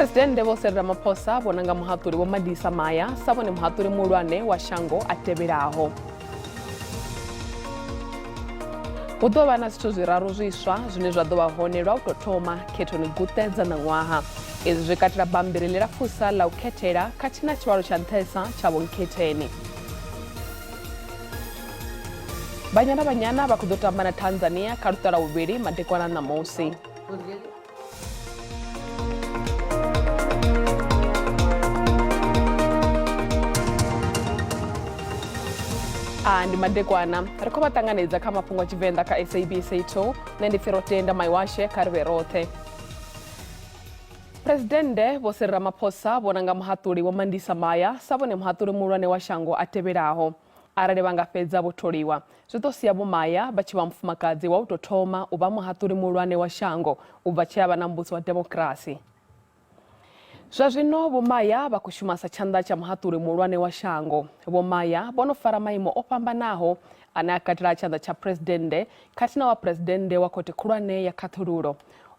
Phresidennde Vho Cyril Ramaphosa vho nanga muhaṱuli Vho Madisa Maya sa vhone muhaṱuli muhulwane wa shango a tevhelaho. Hu ḓo vha na zwithu zwiraru zwiswa zwine zwa ḓo vha hone lwa u tou thoma khethoni guṱe dza ṋaṅwaha. Izwi zwi katela bammbiri ḽilapfusa ḽa u khethela khathihi na tshivhalo tsha nṱhesa tsha vhonkhetheni. Banyana Banyana vha khou ḓo tamba na Tanzania kha luṱa lwa vhuvhili madekwana ṋamusi. A ndi madekwana ri khou vha ṱanganedza kha mafhungo a Tshivenḓa kha SABC 2 nṋe ndi pfi Rotenda Maiwashe kha ri vhe roṱhe. Phresidennde Vho Cyril Ramaphosa vho nanga muhaṱuli Vho Mandisa Maya sa vhone muhaṱuli muhulwane wa shango a tevhelaho. Arali vha nga fhedza vho tholiwa, zwi ḓo sia Vho Maya vha tshi vha mufumakadzi wa u tou thoma u vha muhaṱuli muhulwane wa shango u bva tshe ha vha na muvhuso wa demokirasi. Zwa zwino Vho Maya vha khou shuma sa tshanḓa tsha muhaṱuli muhulwane wa shango. Vho Maya vho no fara maimo o fhambanaho ane a katela tshanḓa tsha Phresidennde khathihi na wa Phresidennde wa Khothe Khulwane ya Khaṱhululo.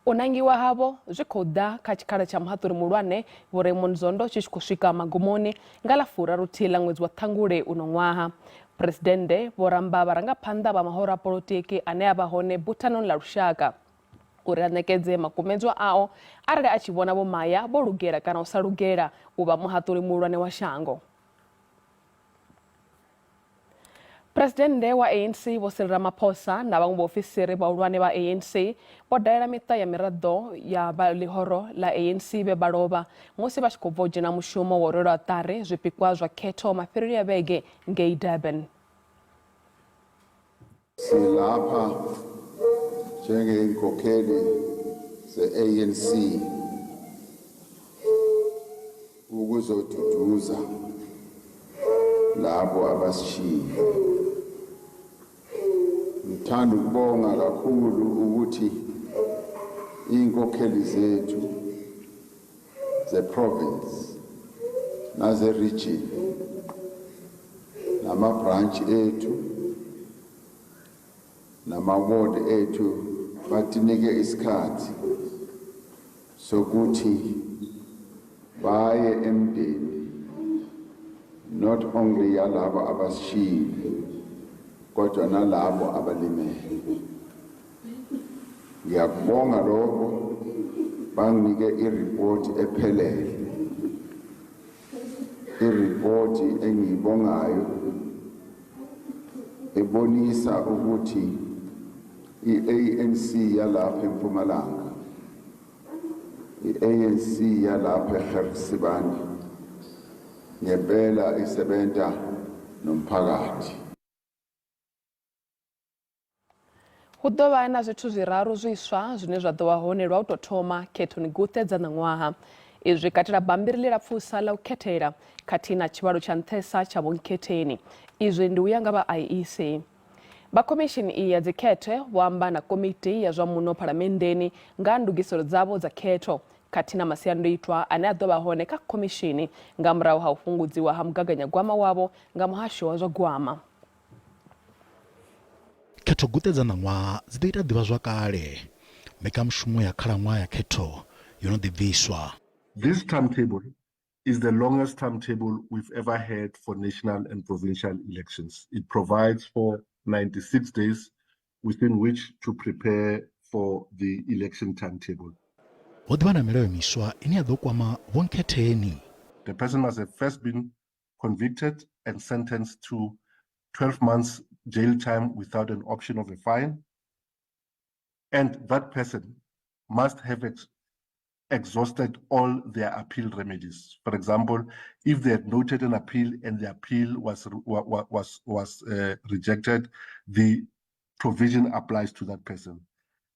U nangiwa havho zwi khou ḓa kha tshikhala tsha muhaṱuli muhulwane Vho Raymond Zondo tshi tshi khou swika magumoni Nga ḽa furaruthihi ḽa ṅwedzi wa Ṱhangule uno ṅwaha, Phresidennde vho ramba vharangaphanḓa vha mahoro a polotiki ane a vha hone Buthanoni ḽa Lushaka uri a ṋekedze makumedzwa ao arali a tshi vhona Vho Maya vho lugela kana u sa lugela u vha muhaṱuli muhulwane wa shango. Phresidennde wa ANC Vho Cyril Ramaphosa na vhaṅwe vhaofisiri vhahulwane vha ANC vho dalela miṱa ya miraḓo ya vha ḽihoro ḽa ANC vhe vha lovha musi vha tshi khou bva u dzhena mushumo wa u rwelwa ṱari zwipikwa zwa khetho mafheloni a vhege ngei Durban. Silapha njengeenkokheli ze-ANC ukuzoduduza labo abasishiyile. Ngithanda ukubonga kakhulu ukuthi iy'nkokheli zethu ze-province naze-region nama-branch ethu nama-ward ethu batinike isikhathi sokuthi baye emndeni not only yalabo abasishiyile kodwa nalabo abalimele. Ngiyakubonga lokho, banginike iripoti ephelele, iripoti engiyibongayo ebonisa ukuthi i-ANC yalapha eMpumalanga, i-ANC yalapha eGert Sibande ngempela isebenza nomphakathi. Hu ḓo vha na zwithu zwiraru zwiswa zwine zwa ḓo vha hone lwa u tou thoma khethoni guṱe dza ṋaṅwaha. Izwi zwi katela bammbiri ḽilapfusa ḽa u khethela khathihi na tshivhalo tsha nṱhesa tsha vhonkhetheni. Izwi ndi u ya nga vha IEC. Vha khomishini iyi ya dzikhethe vho amba na komiti ya zwa muno phalamenndeni nga ha ndugiselo dzavho dza khetho khathihi na masiandoitwa ane a ḓo vha hone kha khomishini nga murahu ha u fhungudziwa ha mugaganyagwama wavho nga muhasho wa zwa gwama. Khetho guṱe dza ṋaṅwaha dzi ḓo ita ḓivhazwakale. Mbekanyamushumo ya khalaṅwaha ya khetho yo no ḓi bviswa. This timetable is the longest timetable we've ever had for national and provincial elections. It provides for 96 days within which to prepare for the election timetable. Ho ḓi vha na milayo miswa ine ya ḓo kwama vhonkhetheni. The person must have first been convicted and sentenced to 12 months jail time without an option of a fine. And that person must have exhausted all their appeal remedies. For example, if they had noted an appeal and the appeal was rejected, the provision applies to that person.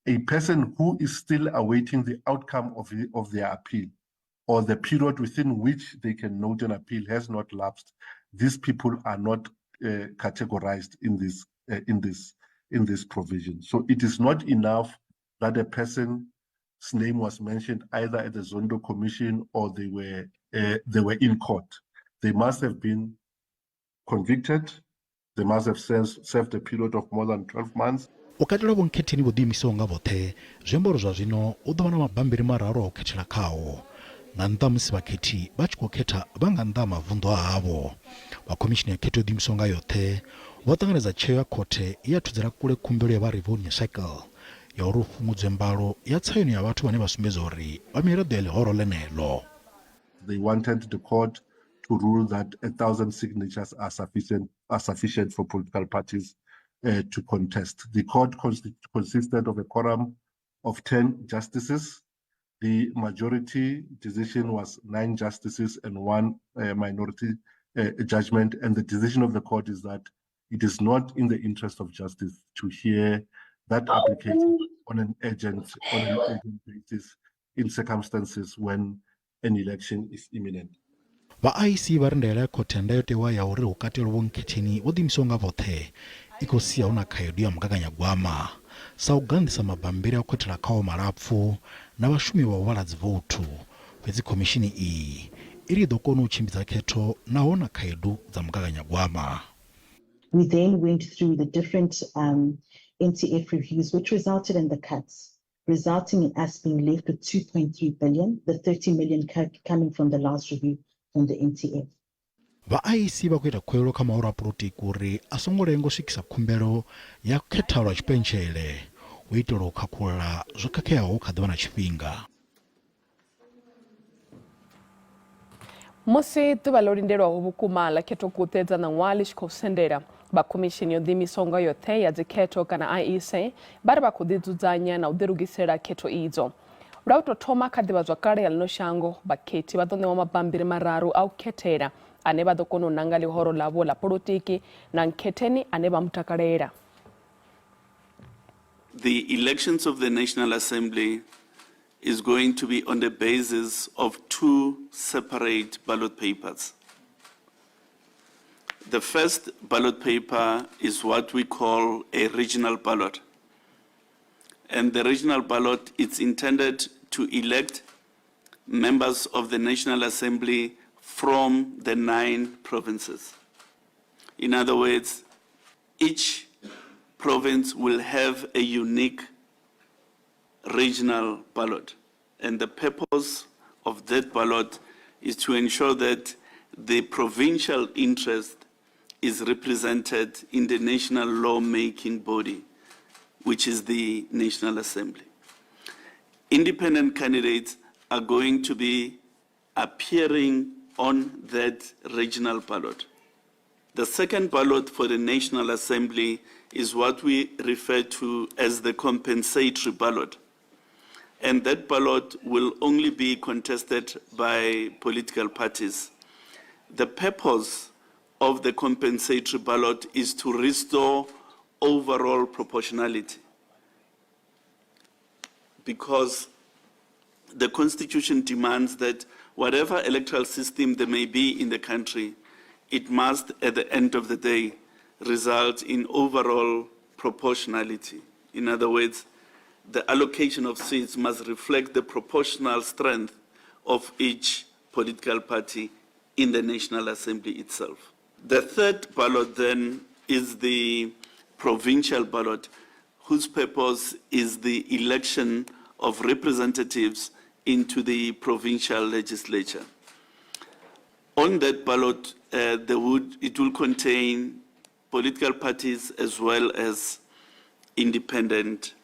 A person who is still awaiting the outcome of their appeal or the period within which they can note an appeal has not lapsed, these people are not categorized in this provision. So it is not enough that a person's name was mentioned either at the Zondo Commission or they were in court. They must have been convicted. They must have served a period of more than 12 months. U katela vhonkhetheni vho ḓiimisaho nga vhoṱhe, zwi amba uri zwa zwino hu ḓo vha na mabammbiri mararu a u khethela khao. Nga nnḓa ha musi vhakhethi vha tshi khou khetha vha nga nnḓa ha mavunḓu a havho. Vha khomishini ya khetho yo ḓiimisaho nga yoṱhe vho ṱanganedza tsheo ya khothe ye ya thudzela kule khumbelo ya vha Rivonia Circle ya uri hu fhungudzwe mbalo ya tsaino ya vhathu vhane vha sumbedza uri vha miraḓo ya ḽihoro ḽeneḽo. They wanted the court to rule that 1,000 signatures are sufficient for political parties to contest. The court consisted of a quorum of 10 justices. The majority decision was 9 justices and 1 minority judgment. And the decision of the court is that it is not in the interest of justice to hear that application on an urgent basis in circumstances when an election is imminent. Vha IEC vha ri ndaela ya khothe ya ndayotewa ya uri hu katelwe vhonkhetheni vho ḓiimisaho nga vhoṱhe i khou sia hu na khaedu ya mugaganyagwama sa u ganḓisa mabambiri a u khethela khao malapfu na vhashumi vha u vhala dzivouthu, fhedzi khomishini iyi i ri i ḓo kona u tshimbidza khetho naho na khaedu dza mugaganyagwama. We then went through the different NTF reviews, which resulted in the cuts, resulting in us being left with 2.3 billion, the 30 million coming from the last review from the NTF. Vha IEC vha khou ita khuwelelo kha mahoro a polotiki uri a songo lenga u swikisa khumbelo ya khetha lwa tshipentshele u itela u khakhulula zwo khakheaho kha ḓivha na tshifhinga. Musi ḓuvha ḽo lindelwaho vhukuma ḽa khetho guṱe dza ṋaṅwaha ḽi tshi khou sendela, vha khomishini yo ḓiimisaho nga yoṱhe ya dzikhetho kana IEC vha ri vha khou ḓidzudzanya na u ḓilugisela khetho idzo. Lwa u tou thoma kha ḓivhazwakale ya ḽino shango, vhakhethi vha ḓo ṋewa mabambiri mararu a u khethela ane vha ḓo kona u nanga ḽihoro ḽavho ḽa polotiki na nkhetheni ane vha mu takalela. The elections of the National Assembly is going to be on the basis of two separate ballot papers. The first ballot paper is what we call a regional ballot. And the regional ballot is intended to elect members of the National Assembly from the 9 provinces. In other words, each province will have a unique regional ballot. And the purpose of that ballot is to ensure that the provincial interest is represented in the national lawmaking body, which is the National Assembly. Independent candidates are going to be appearing on that regional ballot. The second ballot for the National Assembly is what we refer to as the compensatory ballot. And that ballot will only be contested by political parties. The purpose of the compensatory ballot is to restore overall proportionality, because the Constitution demands that whatever electoral system there may be in the country, it must, at the end of the day, result in overall proportionality. In other words, the allocation of seats must reflect the proportional strength of each political party in the National Assembly itself. The third ballot then is the provincial ballot, whose purpose is the election of representatives into the provincial legislature. On that ballot, it will contain political parties as well as independent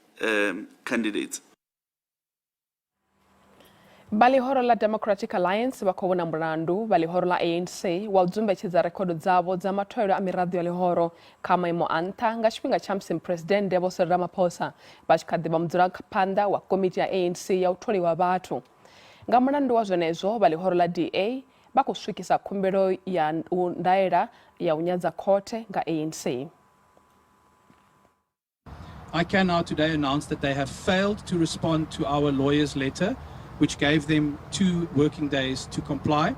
candidates. Vha ḽihoro ḽa Democratic Alliance vha khou vhona mulandu vha ḽihoro ḽa ANC wa u dzumbetshedza rekhodo dzavho dza matholelo a miraḓo ya ḽihoro kha maimo a nṱha nga tshifhinga tsha musi muphuresidennde Vho Cyril Ramaphosa vha tshi kha ḓi vha mudzulaphanḓa wa komiti ya ANC ya u tholiwa vhathu. Nga mulandu wa zwenezwo, vha ḽihoro ḽa DA vha khou swikisa khumbelo ya u ndaela ya u nyadza khothe nga ANC. I can now today announce that they have failed to respond to our lawyer's letter, which gave them 2 working days to comply.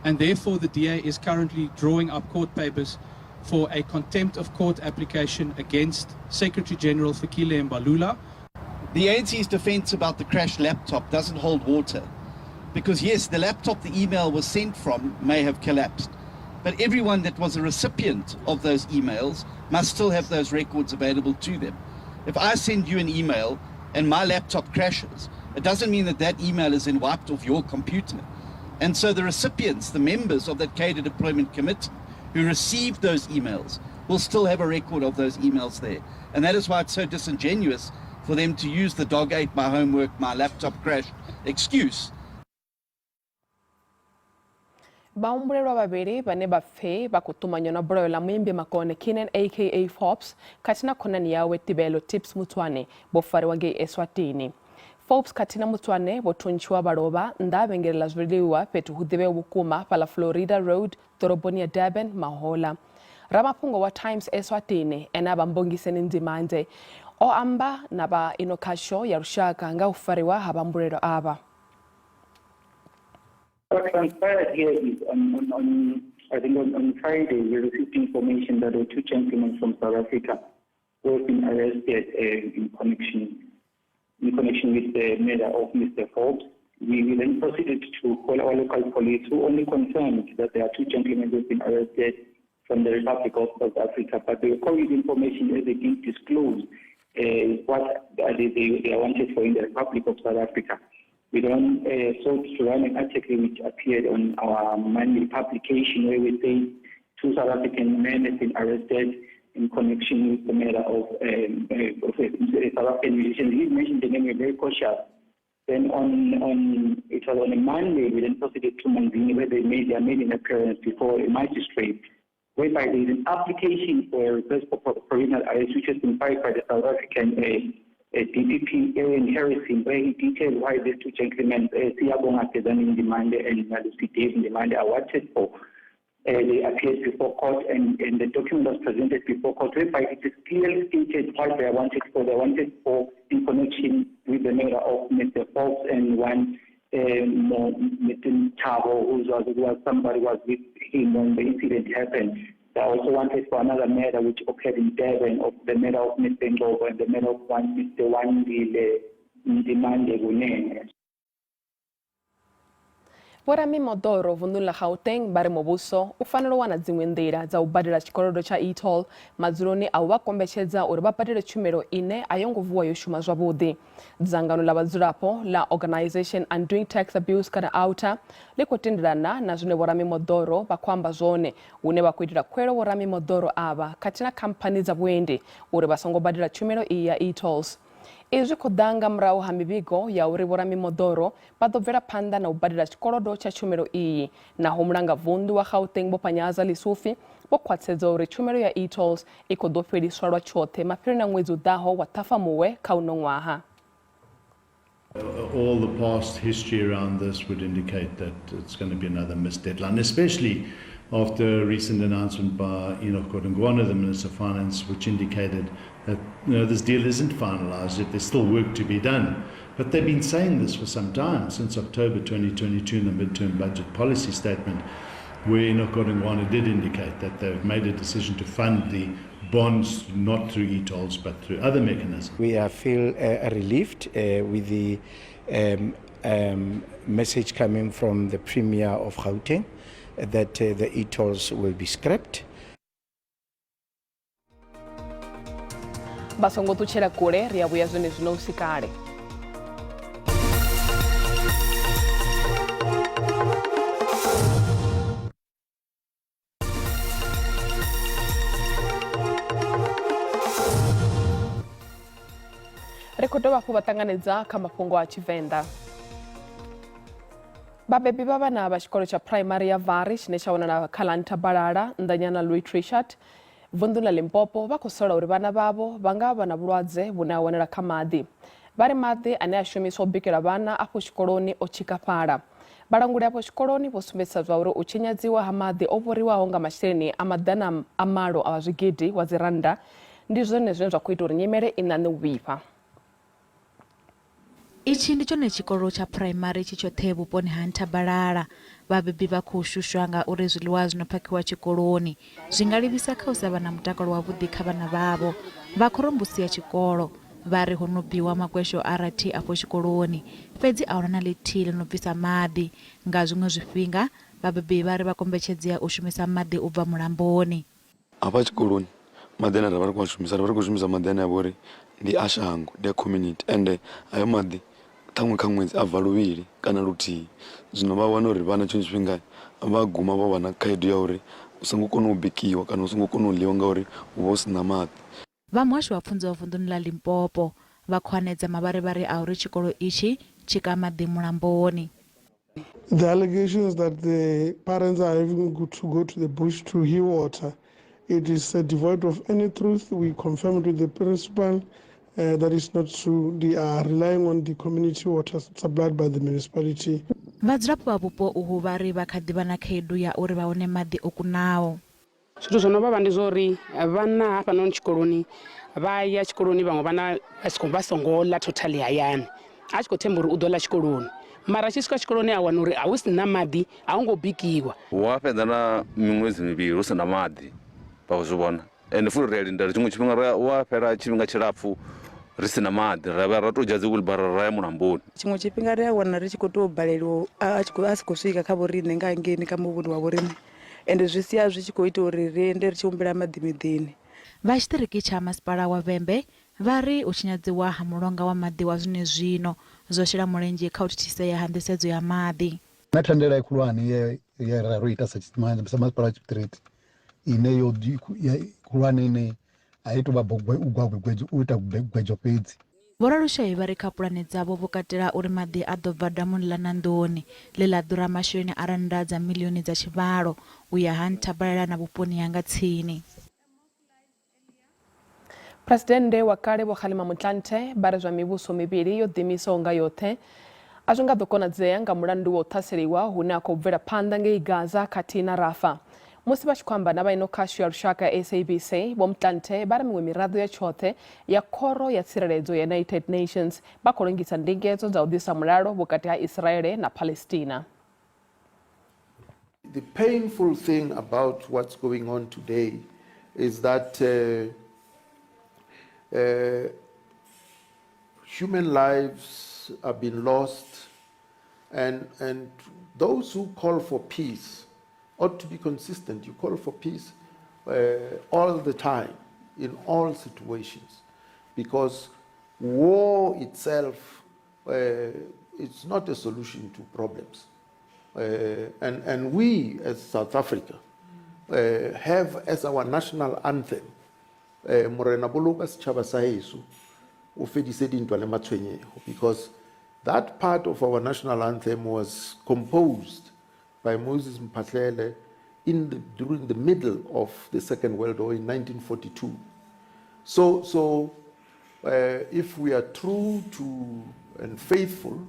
And therefore, the DA is currently drawing up court papers for a contempt of court application against Secretary General Fikile Mbalula. The ANC's defense about the crashed laptop doesn't hold water. Because yes, the laptop the email was sent from may have collapsed, but everyone that was a recipient of those emails must still have those records available to them. If I send you an email and my laptop crashes, It doesn't mean that that email is then wiped off your computer. And so the recipients, the members of that cadre deployment committee who received those emails will still have a record of those emails there. And that is why it's so disingenuous for them to use the dog ate my homework, my laptop crashed excuse. Vhahumbulelwa vhavhili vhane vha pfi vha khou ṱumanywa na bulayo ḽa muimbi makone Keenan aka Forbes khathihi na khonani yawe Tibelo Tips Mutswane vho fariwa ngei Eswatini. Forbes khathihi na Mutswane vho thuntshiwa vha lovha nnḓa ha vhengele ḽa zwiḽiwa fhethu hu ḓivheaho vhukuma fhaḽa Florida Road ḓoroboni ya Durban mahoḽa. Ramafhungo wa Times Eswatini ene a vha Mbongiseni Ndzimandze o amba na vha ino khasho ya lushaka nga u fariwa ha vhambulelwa avha. What transpired here is on, on, on I think on, on Friday we received information that there were two gentlemen from South Africa who have been arrested uh, in connection in connection with the murder of Mr. Forbes. We, we then proceeded to call our local police, who only confirmed that there are two gentlemen who have been arrested from the Republic of South Africa. But the COVID information, as they didn't disclose uh, what they, they, they are wanted for in the Republic of South Africa. We then uh, sought to run an article which appeared on our Monday publication where we say two South African men have been arrested in connection with the murder of, um, uh, of a South African musician. He mentioned the name, we're very cautious. Then on, on it was on a Monday, we then proceeded to Manzini where they made their maiden appearance before a magistrate, whereby there is an application for a request for provisional arrest, which has been filed by the South African uh, uh, DPP, Aaron Harrison, where he detailed why these two gentlemen, uh, Siyabonga Gezani Ndimande and Malusi Dave Ndimande, are wanted for. Uh, they appeared before court and, and the document was presented before court whereby it is clearly stated what they are wanted for. They are wanted for in connection with the murder of Mr. Forbes and one um, Mr. Thabo, who was, who was somebody was with him when the incident happened. They also wanted for another murder which occurred in Durban of the murder of Mr. Ngobo and the murder of one Mr. Wandile Ndimande Kunene. Vhoramimoḓoro vunḓuni ḽa Gauteng vha ri muvhuso u fanela u wana dziṅwe nḓila dza u badela tshikolodo tsha e-toll madzuloni a u vha kombetshedza uri vha badele tshumelo ine a yo ngo vuwa yo shuma zwavhuḓi. Dzangano ḽa vhadzulapo ḽa Organisation Undoing Tax Abuse kana OUTA ḽi khou tendelana na zwine vhoramimoḓoro vha khou amba zwone hune vha khou itela khuwelo vhoramimoḓoro avha khathihi na khamphani dza vhuendi uri vha songo badela tshumelo iyi ya e-tolls. Izwi zwi khou ḓa nga murahu ha mivhigo ya uri vhoramimoḓoro vha ḓo bvela phanḓa na u badela tshikolodo tsha tshumelo iyi naho mulangavunḓu wa Gauteng Vho Panyaza Lesufi vho khwaṱhisedza uri tshumelo ya e-tolls i khou ḓo fheliswa lwa tshoṱhe mafheloni a ṅwedzi u ḓaho wa Ṱhafamuhwe kha uno ṅwaha. All the past history around this would indicate that it's going to be another missed deadline, especially after a recent announcement by Enoch Godongwana, the Minister of Finance, which indicated that you know, this deal isn't finalized yet, there's still work to be done. But they've been saying this for some time, since October 2022 in the midterm budget policy statement, where Enoch Godongwana did indicate that they've made a decision to fund the bonds not through e-tolls but through other mechanisms. We are feel relieved with the message coming from the Premier of Gauteng that the e-tolls will be scrapped. Vha songo ṱutshela kule ri a vhuya zwenezwino hu si kale. Ri khou dovha hafhu vha ṱanganedza kha mafhungo a Tshivenḓa. Vhabebi vha vhana vha tshikolo tsha phuraimari ya Vari tshine tsha wanala kha ḽa Nthabalala nnḓanyana Louis Trichardt vunḓuni ḽa Limpopo vha khou sola uri vhana vhavho vha nga vha na vhulwadze vhune ha wanala kha maḓi. Vha ri maḓi ane a shumiswa u bikela vhana afho tshikoloni o tshikafhala. Vhalanguli afho tshikoloni vho sumbedzisa zwauri u tshinyadziwa ha maḓi o vhoriwaho nga masheleni a maḓana a malo a zwigidi wa dzirannda ndi zwone zwine zwa khou ita uri nyimele i ṋaṋe u vhifha. Itshi ndi tshone tshikolo tsha phuraimari tshi tshoṱhe vhuponi ha Nthabalala. Vhabebi vha khou shushwa nga uri zwiḽiwa zwi no phakhiwa tshikoloni zwi nga livhisa kha u sa vha na mutakalo wavhuḓi kha vhana vhavho. Vha khorombusi ya tshikolo vha ri ho no bwiwa makwesho a rathi afho tshikoloni, fhedzi a huna na ḽithihi ḽi no bvisa maḓi. Nga zwiṅwe zwifhinga, vhabebi vha ri vha kombetshedzea u shumisa maḓi u bva mulamboni. Hafha tshikoloni maḓi ane ra vha ri khou a shumisa ri vha ri khou shumisa maḓi ane a vha uri ndi a shango ndi a community ende hayo maḓi. ṱhaṅwe kha ṅwedzi a bva luvhili kana luthihi. Zwino vha wana uri vhana tshiṅwe tshifhinga vha guma vho vha na khaedu ya uri hu songo kona u bikiwa kana hu songo kona u ḽiwa ngauri hu vha hu si na maḓi. Vha muhasho wa pfunzo vunḓuni ḽa Limpopo vha khou hanedza mavharivhari a uri tshikolo itshi tshi ka maḓi mulamboni. The allegations that the parents are having to go to the bush to hear water, it is uh, devoid of any truth. We confirmed with the principal uh, that is not true. They are relying on the community water supplied by the municipality. Vhadzulapo vha vhupo uhu vha ri vha kha ḓi vha na khaedu ya uri vha wane maḓi o kunaho. Zwithu zwo no vhavha ndi zwa uri vhana hafhanoni tshikoloni vha ya tshikoloni vhaṅwe vhana vha songo ḽa totally hayani a tshi khou themba uri u ḓo ḽa tshikoloni mara a tshi swika tshikoloni a wana uri a hu si na maḓi a hu ngo bikiwa. Hu a fhedza na miṅwedzi mivhili hu si na maḓi vha khou zwi vhona ende futhi ri a lindela tshiṅwe tshifhinga ri hu a fhela tshifhinga tshilapfhu ri si na maḓi ra vhuya ra tou dzhia dzi wheelbarrow ra ya mulamboni. Tshiṅwe tshifhinga ri a wana ri tshi khou tou baleliwa a tshi khou a si khou swika kha vhoriṋe nga hangeini kha muvhundu wa vhoriṋe ende zwi sia zwi tshi khou ita uri ri ende ri tshi humbela maḓi miḓini. Vha tshiṱiriki tsha masipala wa Vhembe vha ri u tshinyadziwa ha mulonga wa maḓi wa zwenezwino zwo shela mulenzhe kha u thithisea ha nḓisedzo ya maḓi. Na thandela khulwane ye ye ra ro ita sa sa masipala wa tshiṱiriki ine yo khulwane ine a i tou vha u gwa gwegwedzo u ita gwegwedzo fhedzi. Vhoralushayi vha ri kha pulane dzavho vho katela uri maḓi a ḓo bva damuni ḽa Nandoni, ḽe ḽa ḓura masheleni a rannda dza miḽioni dza tshivhalo, u ya ha Nthabalala na vhuponi ha nga tsini. Phresidennde wa kale Vho Kgalema Motlanthe vha ri zwa mivhuso mivhili yo ḓiimisaho nga yoṱhe a zwi nga ḓo konadzea nga mulandu wa u ṱhaseliwa hune ha khou bvela phanḓa ngei Gaza khathihi na Rafah. Musi vha tshi khou amba na vha ino khasho ya lushaka ya SABC, Vho Motlanthe vha ri miṅwe miraḓo ya tshoṱhe ya Khoro ya Tsireledzo ya United Nations vha khou lengisa ndingedzo dza u ḓisa mulalo vhukati ha Israele na Palestina. The painful thing about what's going on today is that uh, uh, human lives have been lost, and, and those who call for peace ought to be consistent. You call for peace uh, all the time, in all situations, because war itself uh, is not a solution to problems. Uh, and, and we, as South Africa, uh, have as our national anthem, uh, Morena boloka setjhaba sa heso, o fedise dintwa le matshwenyeho, because that part of our national anthem was composed by Moses Mphahlele in the, during the middle of the Second World War in 1942. So, so uh, if we are true to and faithful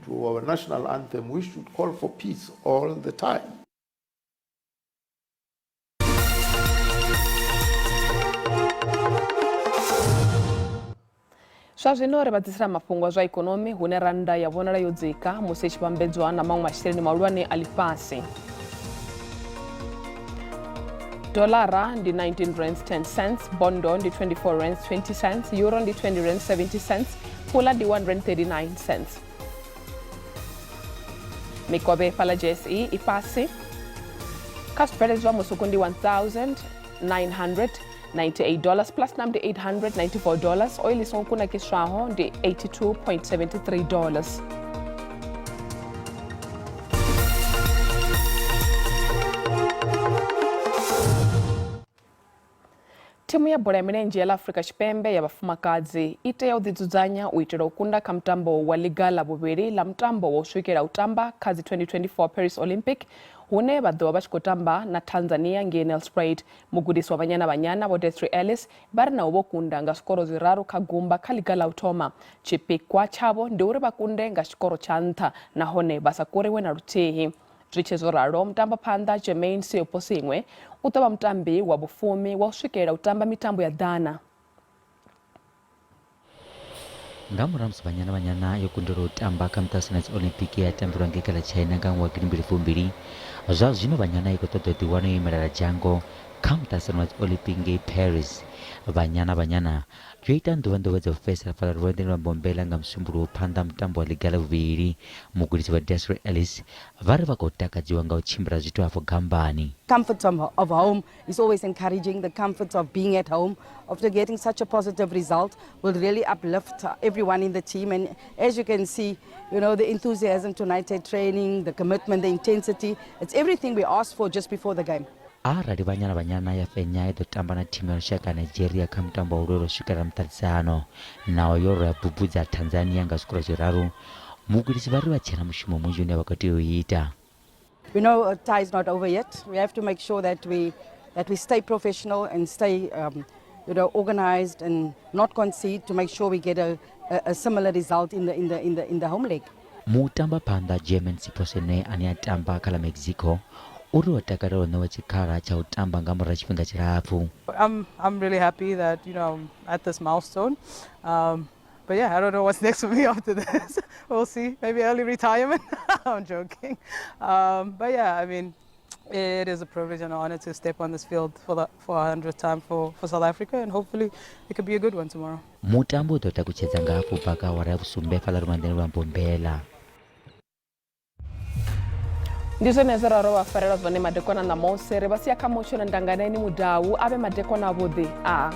to our national anthem, we should call for peace all the time. Zwa zwino ri vha ḓisela mafhungo a zwa ikonomi hune rannda ya vhonala yo dzika musi i tshi vhambedzwa na maṅwe masheleni mahulwane a ḽifhasi. Dolara ndi 19 rands 10 cents, bondo ndi 24 rands 20 cents, euro ndi 20 rands 70 cents, pula ndi 1 rand 39 cents. Mikovhe fhaḽa JSE i fhasi kha zwibveledzwa musuku ndi 1900 98 dollars platinum ndi 894 dollars oil i songo kunakiswaho ndi 82.73 dollars Thimu ya bola ya milenzhe ya ḽa Afrika Tshipembe ya vhafumakadzi i tea u ḓidzudzanya u itela u kunda kha mutambo wa ḽiga ḽa vhuvhili ḽa mutambo wa u swikela u tamba kha dzi 2024 Paris Olympic hune vha ḓo vha vha tshi khou tamba na Tanzania ngei Nelspruit. Mugudisi wa Banyana Banyana Vho Desiree Ellis vha ri naho vho kunda nga zwikoro zwiraru kha gumba kha ḽiga ḽa u thoma, tshipikwa tshavho ndi uri vha kunde nga tshikoro tsha nṱha nahone vha sa kuriwe na luthihi. Zwi tshe zwo ralo, mutambaphanḓa Jermaine Seoposenwe u ḓo vha mutambi wa vhufumi wa u swikelela u tamba mitambo ya ḓana. Nga murahu ha musi Banyana Banyana yo kundelwa u tamba kha miṱaṱisano ya dzi Olympic ye ya tambelwa ngei kha ḽa China nga ṅwaha wa gidimbili fumbili, zwa zwino Banyana i khou ṱoḓa u ḓiwana yo imelela dzhango Kha muṱaṱisano wa dzi-Olympic ngei Paris, Banyana Banyana yo ita nḓuwenḓuwe dza u fhedzisela fhaḽa luvhanḓeni lwa Mbombela nga Musumbuluwo phanḓa ha mutambo wa ḽiga ḽa vhuvhili. Mugudisi wa Desiree Ellis vha ri vha khou takadziwa nga u tshimbila zwithu afho gammbani. Comfort of home is always encouraging. The comfort of being at home after getting such a positive result will really uplift everyone in the team. And as you can see, you know, the enthusiasm tonight at training, the commitment, the intensity, it's everything we asked for just before the game. Arali Banyana Banyana ya fhenya i ḓo tamba na thimu ya lushaka ya Nigeria kha mutambo wa u lwela u swikelela muṱaṱisano. Naho yo rwa ya bubudza Tanzania nga zwikoro zwiraru, mugudisi vha ri vha tshe na mushumo munzhi une vha khou tea u ita. We know a tie is not over yet. We have to make sure that we that we stay professional and stay um, you know, organized and not concede to make sure we get a, a, a similar result in the, in the, in the, in the home leg. Mutambaphanḓa German Siphosene ane a tamba kha ḽa Mexico u ri o takalela u ṋewa tshikhala tsha u tamba nga murahu ha tshifhinga tshilapfu. I'm, I'm really happy that, you know, I'm at this milestone. Um, but yeah, I don't know what's next for me after this. we'll see. Maybe early retirement. I'm joking. Um, but yeah, I mean, it is a privilege and an honor to step on this field for the for 100th time for, for South Africa, and hopefully it could be a good one tomorrow. Mutambo u ḓo takutshedza nga hafhu bva kha awara ya vhusumbe fhaḽa luvhanḓeni lwa Mbombela. Ndi zwenezwo ra ro vha farela zwone madekwana ṋamusi ri vha sia kha mutsho na ndanganeni mudau a vhe madekwana avhuḓi a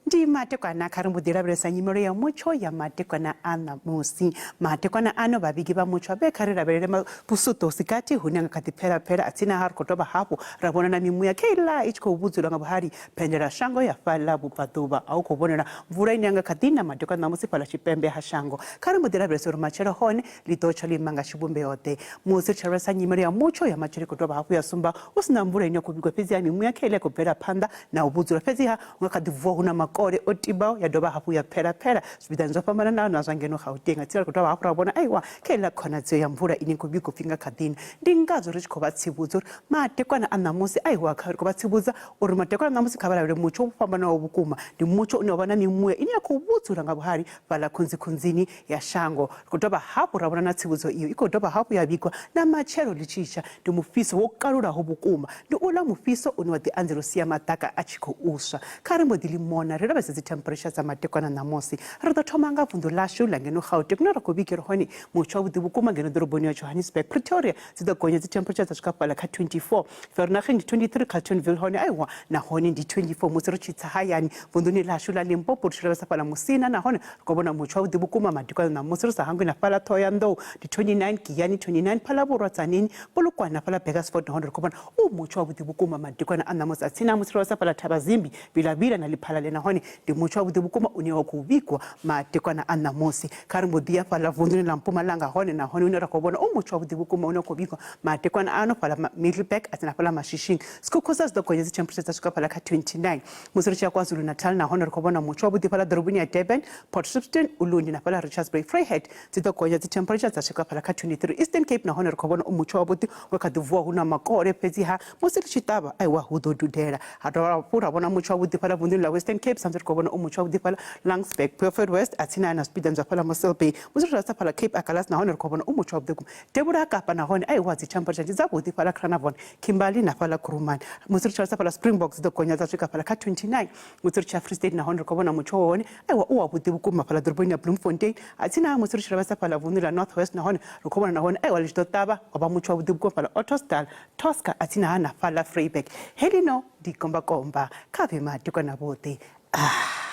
Ndi madekwana kha ri mbo ḓi lavhelesa nyimelo ya mutsho ya madekwana a ṋamusi. Madekwana ano vhavhigi vha mutsho vhe kha ri lavhelele vhusuṱo hu si gathi hune nga kha ḓi pfela pfela atsina ha ri khou dovha hafhu ra vhona na mimuya kheiḽa i tshi khou vhudzulwa nga vhuhali phendela shango ya fhaḽa vhubvaḓuvha a hu khou vhonala mvula ine ya nga kha ḓi na madekwana ṋamusi fhaḽa tshipembe ha shango. Kha ri mbo ḓi lavhelesa uri matshelo hone ḽi ḓo tsha ḽo ima nga tshivhumbeo-ḓe. Musi ri tshi lavhelesa nyimelo ya mutsho ya matshelo i khou dovha hafhu ya sumba hu si na mvula ine ya khou vhigwa fhedziha mimuya kheiḽa i khou bvela phanḓa na u vhudzula fhedziha hu nga kha ḓi vuwa hu na makole o tibaho ya dovha hafhu ya pfela pfela zwipiḓani zwo fhambananaho na zwa ngeno Gauteng. Nga tsini ri khou dovha hafhu ra vhona aiwa kha heiḽa khonadzeo ya mvula ine i khou vhigwa upfhi nga kha ḓi na. Ndi ngazwo ri tshi khou vha tsivhudza uri madekwana a ṋamusi aiwa ri khou vha tsivhudza uri madekwana a ṋamusi kha vha lavhelele mutsho wo fhambanaho vhukuma. Ndi mutsho une wa vha na mimuya ine ya khou vhudzula nga vhuhali fhaḽa khunzikhunzini ya shango. Ri khou dovha hafhu ra vhona na tsivhudzo iyo i khou dovha hafhu ya vhigwa na matshelo ḽi tshi tsha. Ndi mufhiso wo kalulaho vhukuma. Ndi uḽa mufhiso une wa ḓi anzela u sia maḓaka a tshi khou swa. Kha ri mbo ḓi ḽi mona ri lavhelese dzithempretsha dza madekwana ṋamusi. Ri ḓo thoma nga vunḓu ḽashu ḽa ngeno Gauteng hune ra khou vhigelwa hone mutsho wavhuḓi vhukuma ngeno ḓoroboni ya Johannesburg. Pretoria dzi ḓo gonya dzithempretsha dza swika fhaḽa kha 24. Vereeniging ndi 23, Carltonville hone aiwa nahone ndi 24. Musi ri tshi tsa hayani vunḓuni ḽashu ḽa Limpopo ri tshi lavhelesa fhaḽa Musina nahone ri khou vhona mutsho wavhuḓi vhukuma madekwana ṋamusi ri sa hangwi na fhaḽa Ṱhohoyanḓou ndi 29, Giyani 29, Phalaborwa, Tzaneen, Polokwane na fhaḽa Burgersfort nahone ri khou vhona u mutsho wavhuḓi vhukuma madekwana a ṋamusi a tsini ha musi ro lavhelesa fhaḽa Thabazimbi, Vilavila na Lephalale nahone ndi mutsho wavhuḓi vhukuma une wa khou vhigwa madekwana a ṋamusi. Kha ri mbo ḓi ya fhaḽa vunḓuni ḽa Mpumalanga hone nahone hune ra khou vhona u mutsho wavhuḓi vhukuma une wa khou vhigwa madekwana ano fhaḽa Middelburg a tsini na fhaḽa Mashishing. Skukuza zwi ḓo gonya dzi temperature dza swika fhaḽa kha 29. Musi ri tshi ya KwaZulu-Natal nahone ri khou vhona mutsho wavhuḓi fhaḽa ḓoroboni ya Durban, Port Shepstone, Ulundi na fhaḽa Richards Bay, Vryheid dzi ḓo gonya dzi temperature dza swika fhaḽa kha 23. Eastern Cape nahone ri khou vhona u mutsho wavhuḓi wa kha ḓi vuwa hu na makole fhedziha musi ri tshi ṱavha aiwa hu ḓo dudela. Ha dovha hafhu ra vhona mutsho wavhuḓi fhaḽa vunḓuni ḽa Western Cape sa musi ri khou vhona u mutsho wavhuḓi fhaḽa Laingsburg, Beaufort West a tsini na zwipiḓani zwa fhaḽa Mossel Bay. Musi ri tshi fhaḽa Cape Agulhas nahone ri khou vhona u mutsho wavhuḓi vhukuma. Devhula ha Kapa nahone aiwa dzi temperature ndi dzavhuḓi fhaḽa Carnarvon, Kimberley na fhaḽa Kuruman. Musi ri tshi lavhelesa fhaḽa Springbok dzi ḓo gonya dza swika fhaḽa kha 29. Musi ri tshi ya Free State nahone ri khou vhona mutsho wa hone aiwa u wavhuḓi vhukuma fhaḽa ḓoroboni ya Bloemfontein. A tsini ha musi ri tshi lavhelesa fhaḽa vunḓu ḽa North West nahone ri khou vhona nahone aiwa ḽi tshi ḓo ṱavha wa vha mutsho wavhuḓi vhukuma fhaḽa Ottosdal, Tosca a tsini ha na fhaḽa Vryburg. Heḽino ndi kombakomba kha vhe madekwana vhoṱhe. Ah.